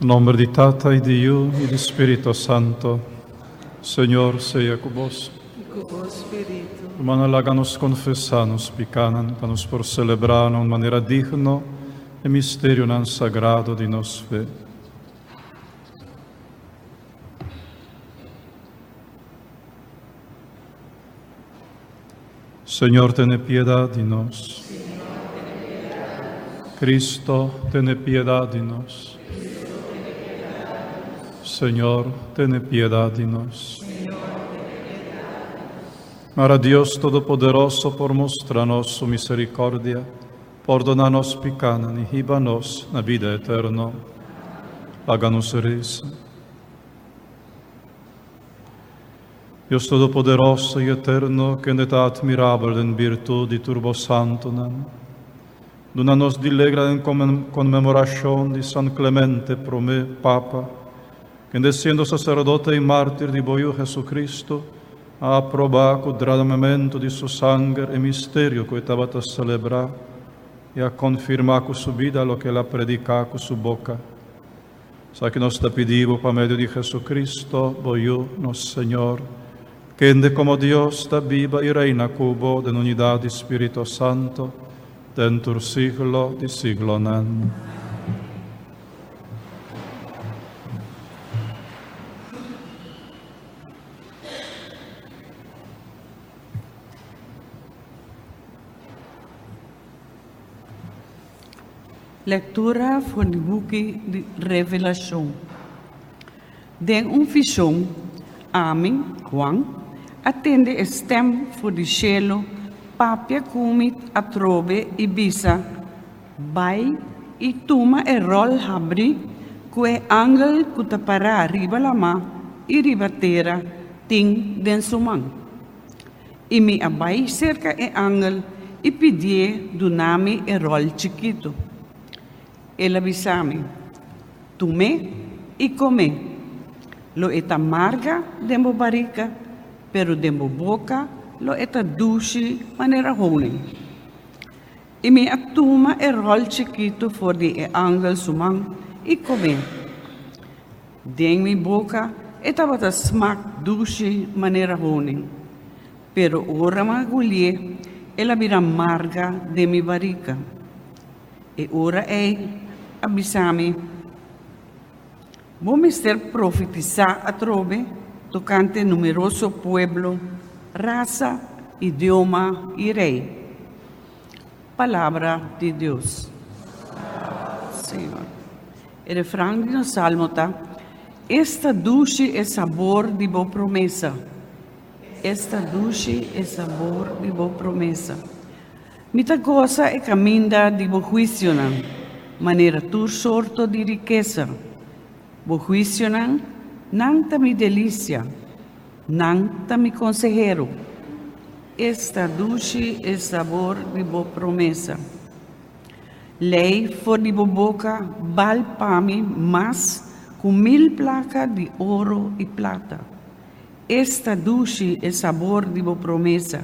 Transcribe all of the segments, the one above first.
Nomber di Tata y di Yu y di Spirito Santo. Señor sea cu boso. I ku bo spiritu. Rumannan, laga nos confesa nos picanan pa nos por celebra na un manera digno e misterionan sagrado di nos fe. Señor, tene piedad di nos. Cristo, tene piedad di nos. Señor, tene piedad di nos. Mara Dios Todopoderoso por mustra nos su misericordia, pordona nos picanan y hiba nos na vida eterno. Laga nos reza. Dios Todopoderoso y Eterno, kende ta admirabel den birtud di tur bo santonan, duna nos dilegra den conmemoracion di San Clemente prome Papa, kende siendo sacerdote y martir di bo Yu Jesucristo, a aproba cu dradamamento di su sanger e misterio cu e tabata celebra y a confirma cu su bida loke el a predica cu su boca. Esaki nos ta pidi bo pa medio di Jesucristo, bo Yu, nos Señor, kende como Dios ta biba y reina cu bo den unidad di Spirito Santo, den tur siglo di siglonan. Lektura for di buki di Revelashon. Den un vishon, ami, Juan, a tende e stèm for di shelu papia ku mi atrobe i bisa, Bai i tuma e ròl habrí ku e angel ku ta pará riba lamá i riba tera tin den su man. I mi a bai serka e angel i pidié duna mi e ròl chikitu. El a bisa mi, Tum'é i kom'é. Lo e ta marga den bo barika, pero den bo boka lo e ta dushi manera honing. I mi a tuma e ròl chikitu for di e angel su man i kom'é. Den mi boka e tabata smak dushi manera honing, pero ora mi a gulié el a bira marga den mi barika. E ora ei a bisa mi, Bo mester profetisá atrobe tokante numeroso pueblo, rasa, idioma i rei. Palabra di Dios. Señor. E refran di nos salmo ta, Esta dushi e sabor di bo promesa! Esta dushi e sabor di bo promesa! Mi ta gosa e kaminda di bo huisionan, manera tur sorto di rikesa. Bo huisionan, nan ta mi delisia, nan ta mi konsehero. Esta dushi e sabor di bo promesa! Lei for di bo boka bal pa mi mas ku mil plaka di oro i plata. Esta dushi e sabor di bo promesa,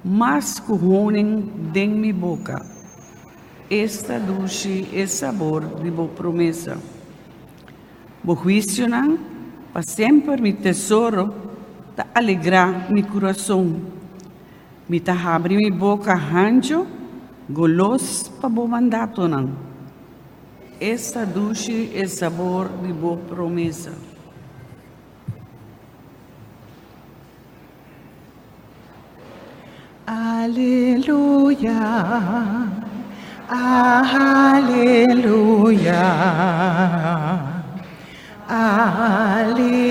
mas ku honing den mi boka. Esta dushi e sabor di bo promesa. Bo huisionan pa semper mi tesoro ta alegrá mi kurason. Mi ta habri mi boka hancho, golos pa bo mandatonan. Esta dushi e sabor di bo promesa. Aleluya, aleluya, aleluya.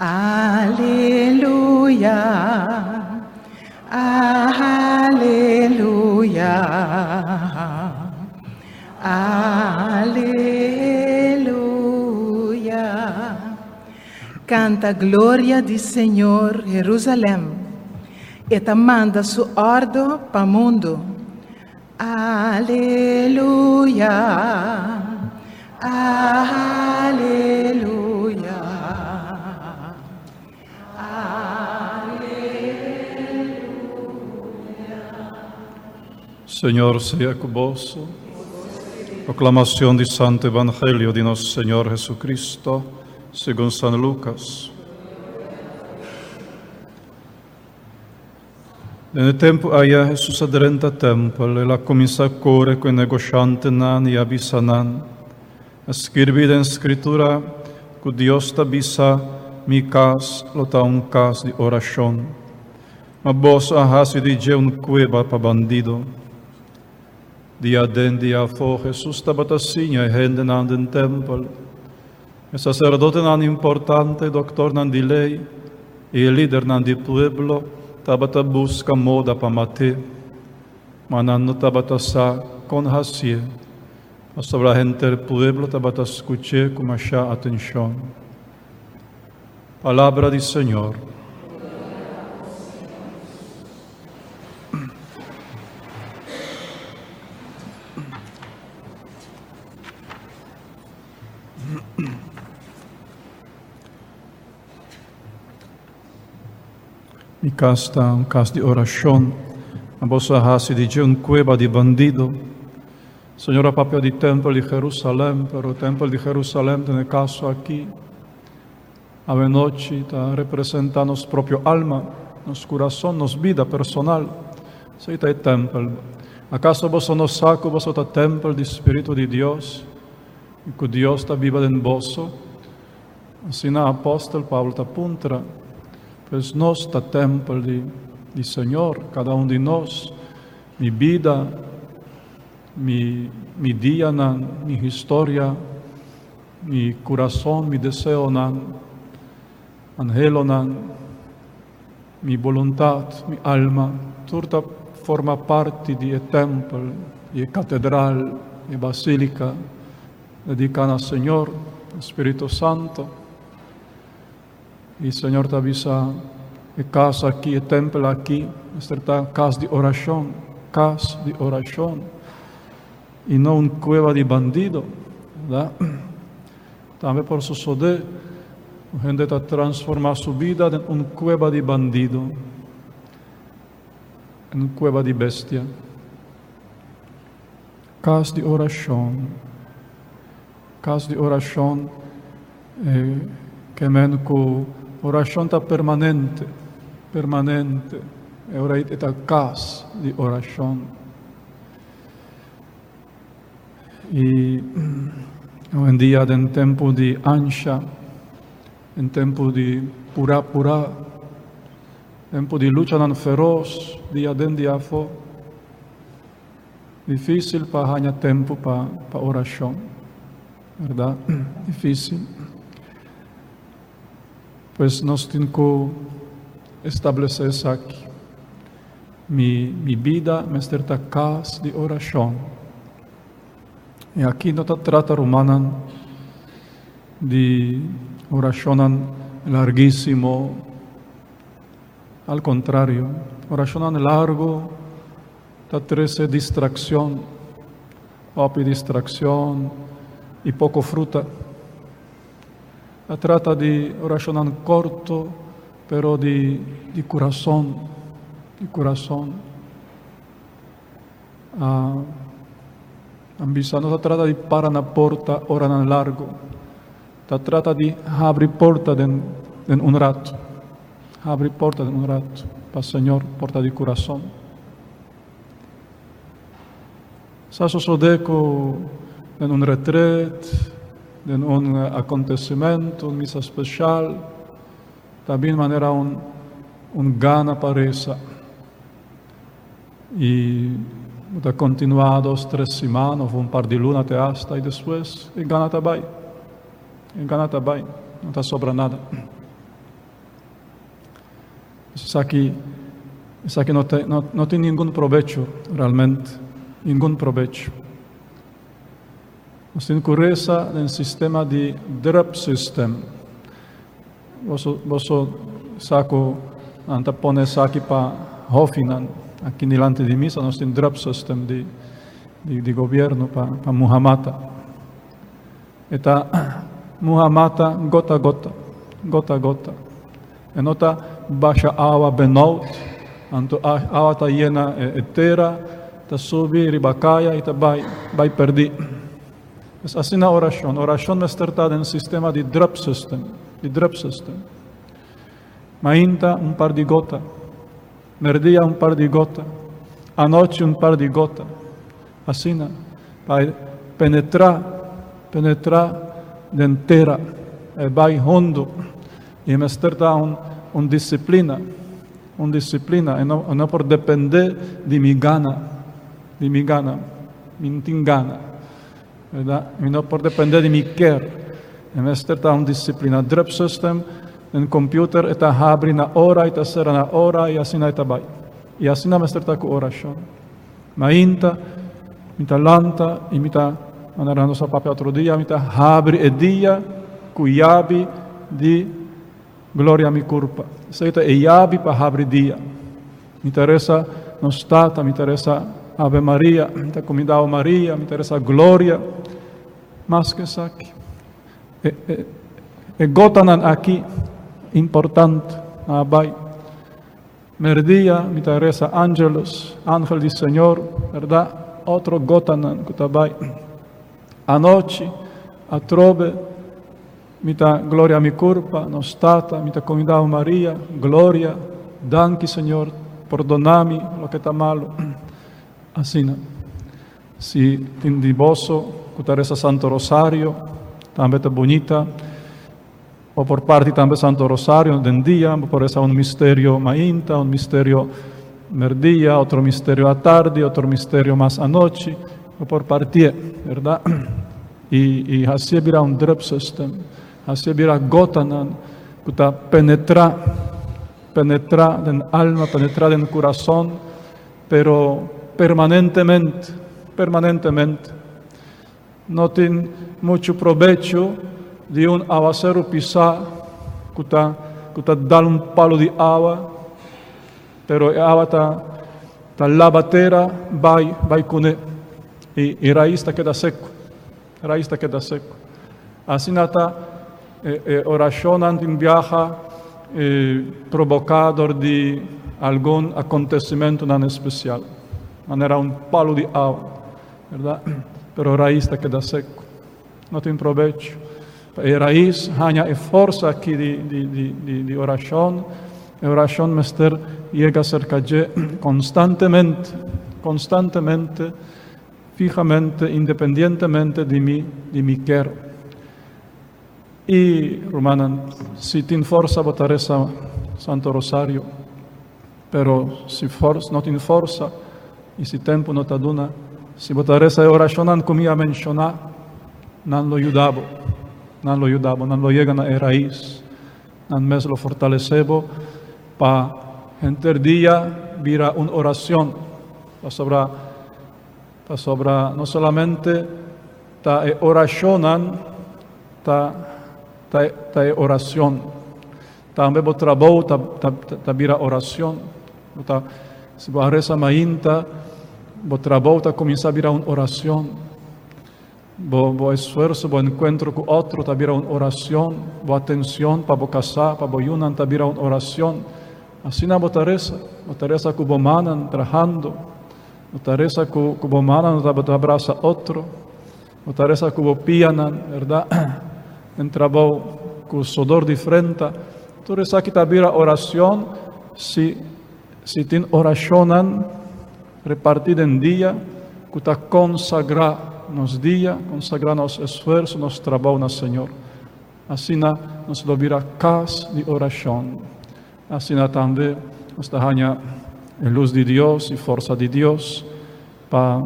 Aleluya, aleluya, aleluya. Canta gloria di Señor Jerusalem. E ta manda su ordo pa mundo. Aleluya, aleluya, aleluya. Señor sea cu boso. Proclamación di Santo Evangelio di nos Señor Jesucristo, según San Lucas. Den e tempu aya Jesus a drenta tempel, el a kuminsá kore ku e negoshantenan i a bisa nan, A skirbi den Skritura ku Dios ta bisa, Mi kas lo ta un kas di orashon. Ma boso a hasi di dje un kueba pa bandido. Dia aden dia afó Jesus tabata siña e hendenan den tempel. E saserdotenan importante, doktornan di lei i e lidernan di pueblo tabata buska moda pa mat'é, ma nan no tabata sa kon hasié, pasobra henter pueblo tabata skuch'é ku mashá atenshon. Palabra di Señor. Mi kas ta un kas di orashon, ma boso a hasi di dje un kueba di bandido. Señor a papia di tèmpel di Jerusalèm, pero tèmpel di Jerusalèm den e kaso aki awenochi ta representá nos propio alma, nos kurason, nos bida personal. Esei ta e tèmpel. Akaso boso no sa ku boso ta tèmpel di Spiritu di Dios i ku Dios ta biba den boso? Asina apòstel Pablo ta puntra. Pues nos ta tèmpel di di Señor, kada un di nos. Mi bida, mi mi dianan, mi historia, mi kurason, mi deseonan, anhelonan, mi boluntat, mi alma, tur ta forma parti di e tèmpel, di e katedral, di e basilika dediká na Señor, na Spiritu Santo. I Señor ta bisa, E kas aki, e tèmpel aki, mester ta kas di orashon, kas di orashon, i no un kueba di bandido, bèrdat? Tambe por sosodé ku hende ta transformá su bida den un kueba di bandido, un kueba di bestia. Kas di orashon. Kas di orashon ke men ku orashon ta permanente, permanente. E ora ei ta kas di orashon. I owendia den tempu di ansha, den tempu di purá purá, tempu di luchanan feros dia aden dia afó, Difícil pa haña tempu pa pa orashon, bèrdat? Difícil. Pues nos tin ku establesé esaki. Mi mi bida mester ta kas di orashon. I aki no ta trata rumannan di orashonnan largísimo. Al kontrario, orashonnan largu Ta trece distraccion, hopi distraccion y poco fruta. Ta trata di oracionnan corto pero di di curason, di curason. Nan bisa no ta trata di para na porta oranan largo, ta trata di habri porta den den un rato. Habri porta den un rato pa Señor, porta di curason. Sa sosode cu den un retret, den un acontecimento, un misa special, ta bin manera un un gana pa resa. Y bo ta continua dos, tres siman of un par di luna te hasta y despues e gana ta bay. E gana ta bay, no ta sobra nada. Esaki, esaki no, te, no, no tin ningun probecho realmente, ningun probecho. Nos tin ku resa den sistema di drip system. Boso, boso sa ku nan ta pone esaki pa hofinan. Aki dilanti di misa nos tin drip system di, di, di gobierno pa, pa muha mata. E ta muha mata gota gota, gota gota. E no ta basha awa benout, anto awa ta yena e tera, ta subi riba kaya i ta bai, bai perdí. Es asina orashon. Orashon mester ta den sistema di drip system, di drip system. Mainta un par di gota, merdia un par di gota, anochi un par di gota. Asina, pa e penetrá, penetrá den tera, e bai hondo. I mester ta un, un disiplina, un disiplina. E no, e no por dependé di mi gana, di mi gana. Mi no tin gana, bèrdat? Mi no por dependé di mi kier. E mester ta un disiplina. Drip system den computer e ta habri na ora, e ta sera na ora i asina e ta bai. I asina mester ta ku orashon. Mainta mi ta lanta i mi ta, manera nos a papia otro dia, mi ta habri e dia ku yabi di gloria mi kurpa. Esei ta e yabi pa habri dia. Mi ta resa nos Tata, mi ta resa Ave Maria, mi ta kumindao Maria, mi ta resa Gloria. Mas ku esaki, e, e, e gotanan aki importante a bai. Merdia mi ta resa Angelus, Angel di Señor, berdad? Otro gotanan ku ta bai. Anochi, atrobe, mi ta Gloria mi kurpa, nos Tata, mi ta kumindao Maria, Gloria, danki Señor, pordona mi loke ta malu. Asina. Si tin di boso ku ta resa Santo Rosario, tambe ta bunita. Bo por parti tambe Santo Rosario den dia, bo por resa un misterio mainta, un misterio merdia, otro misterio atardi, otro misterio mas anochi. Bo por partié, berdad? I, i hacié bira un drip system, hacié bira gotanan ku ta penetrá, penetrá den alma, penetrá den kurason, pero permanentemente, permanentemente. No tin muchu probecho di un awaseru pisá ku ta ku ta dal un palu di awa, pero e awa ta ta laba tera bai bai kuné i e rais ta keda seku, rais ta keda seku. Asina ta e e orashonnan tin biaha proboká dor di algun akontesimentunan espesial, manera un palu di awa. Berdad? Pero rais ta keda seco. No tin probecho. Pa e rais haña e forsa aki di, di, di, di, di oracion, e oracion mester yega cerca dje constantemente, constantemente, fijamente, independientemente di mi, di mi kier. I, rumannan, si tin forsa bo ta resa Santo Rosario. Pero si fors no tin forsa i si tempu no ta duna, si bo ta resa e orashonnan ku mi a menshoná, nan lo yuda bo. Nan lo yuda bo, nan lo yega na e rais. Nan mes lo fortalesé bo pa henter dia bira un orashon. Pasobra, pasobra no solamente ta e orashonnan ta, ta, ta e orashon. Tambe bo trabou ta, ta, ta bira oracion. Bo ta, si bo a reza mainta, bo trabou ta cuminsa bira un oracion. Bo, bo esfuerzo, bo encuentro cu otro ta bira un oracion. Bo atencion pa bo casá, pa bo yunan ta bira un oracion. Asina bo ta reza. Bo ta reza cu bo mannan trahando. Bo ta reza cu, cu bo mannan ta, bo ta abraza otro. Bo ta resa ku bo pianan, bèrdat? Den trabou, ku sodor di frenta. Tur esaki ta bira orashon si si tin orashonnan repartí den dia ku ta konsagrá nos dia, konsagrá nos esfuerso, nos trabou na Señor. Asina nos lo bira kas di orashon. Asina tambe nos ta haña e lus di Dios i forsa di Dios pa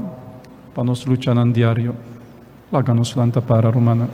pa nos luchanan diario. Laga nos lanta para, rumannan.